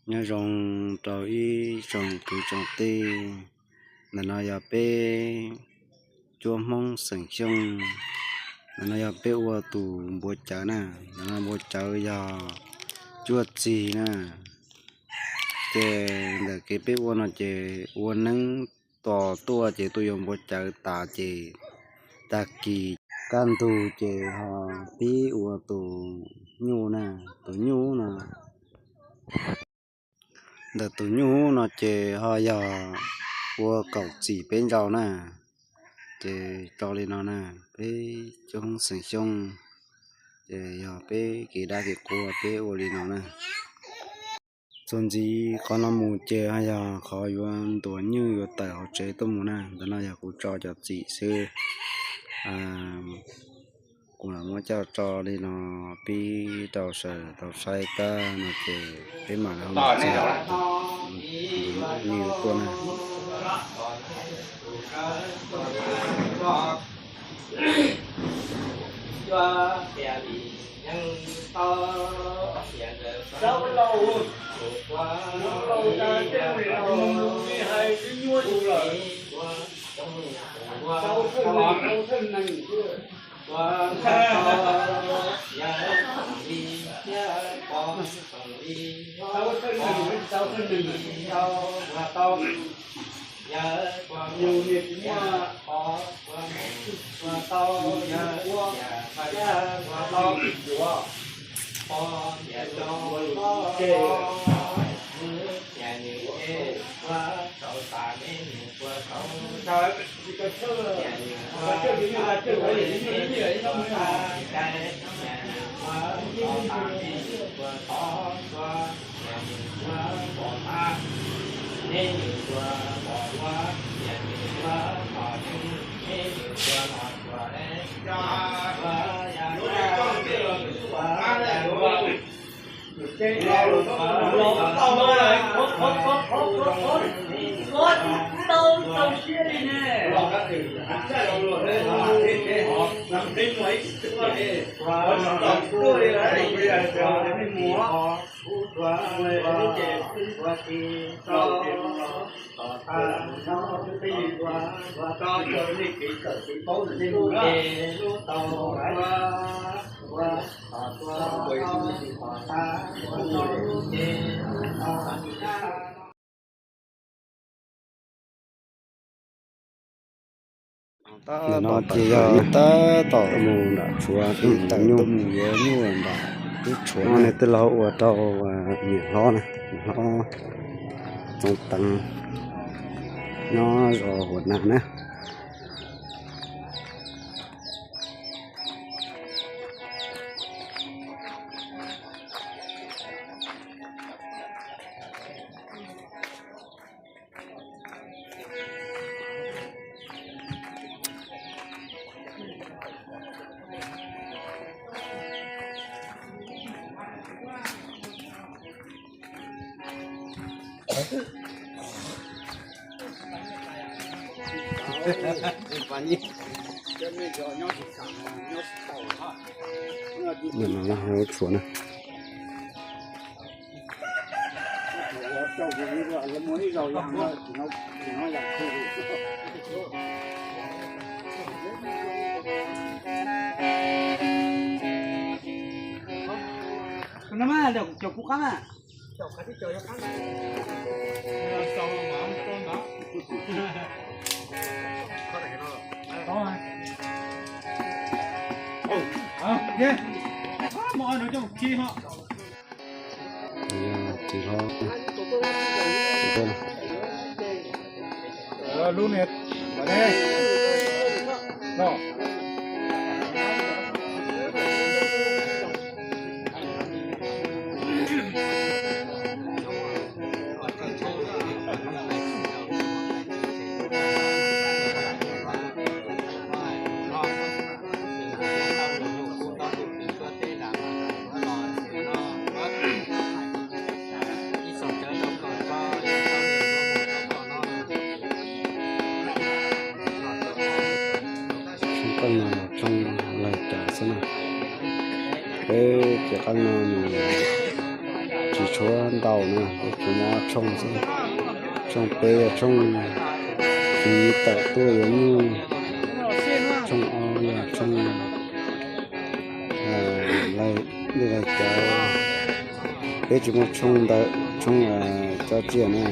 Nyob zoo rau ib tsoom kwv tsoom tij. Ntawm no yog peb cuab Hmoob xeem Xyooj. Ntawm no yog peb ua tus npua cawv na. Ntawm no npua cawv yog cuaj txig na. Ces ntawm kev peb ua no ces ua neeb tos tuaj ces tuaj yuav npua cawv tas ces tag kis kaj ntug ces ho pib ua tus nyuj na, tus nyuj no. Ntawm tus nyuj no ces ho yog ua kaum txim peb ntsau na. Ces tso li no na, peb coob xeem Xyooj, ces yog peb kev dab kev qhua peb ua li no na. Txuas ntxiv qhov no mus ces ho yog qhov yuav ntuas nyuj yuav tawm hauv tsev tuaj mus na. Ntawm no yog kuv tso cov txim xwb. Kuv lam muab coj tso li no pib rau sawv daws tau saib tag no ces peb mam li ho mus txog tus nyuj yuav tuaj na. Ntawm no ces yog tab tom mus nram tshuav, tab tom mus yuav nyuj nram lub tshuav no. Nws twb los ua rau niam hlob na, niam hlob Txoov Teev nyob zos Huam Nas na. Nim no lub tshuav na. Lub niag Qeej no los tsoo lawm cas xwb na. Peb ces qeej no nws tsis tshuav ntau na, peb tsuas muab tshooj xwb. Tshooj peb yog tshooj fiv tawm tuaj yuav nyuj, tshooj ob yog tshooj laij, laij cawv, peb tsis muaj tshooj ntawm tshooj cov tsiaj na.